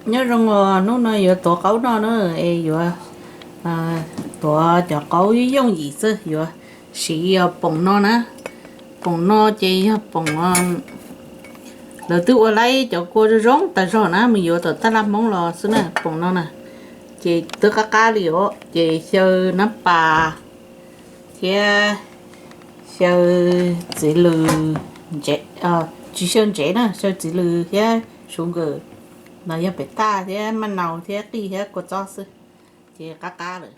Nyob zoo os, hnub no yuav tuav qaub noj na, es yuav tuav cov qaub yooj yim xwb, yuav siv poom no na. Poom no ces yog poom, lawv twb ua laib cov kua zoo zoo tas zog na, mus yuav tom taj laj Hmoob los xwb na, poom no na. Ces twb qab qab li os, ces xyaw nab pas thiab xyaw txiv lws, tsis xyaw ntsev na, xyaw txiv lws thiab suv nkws, no yog pem taj thiab maj nau thiab qij thiab kua txob xwb, ces qab qab lawm.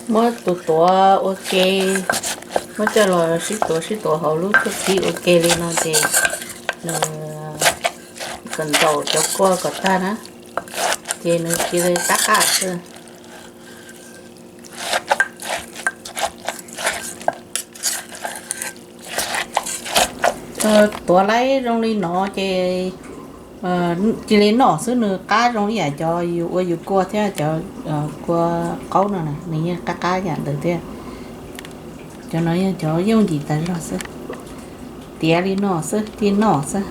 Muab tus tuav ua ke, muab coj los sib tuav sib tuav hauv lub txuj txib ua ke li no ces nws kom ntaus cov kua kom tag na, ces nws cia li qab qab xwb. Tuav laib zoo li no ces cia li noj xwb, nws qab zoo ib yam cov yus ua yus kua thiab cov kua qaub no, nws yeej qab qab yam ntawd thiab. Cov no yog cov yooj yim tas zog xwb, tiav li no xwb, cia li noj xwb.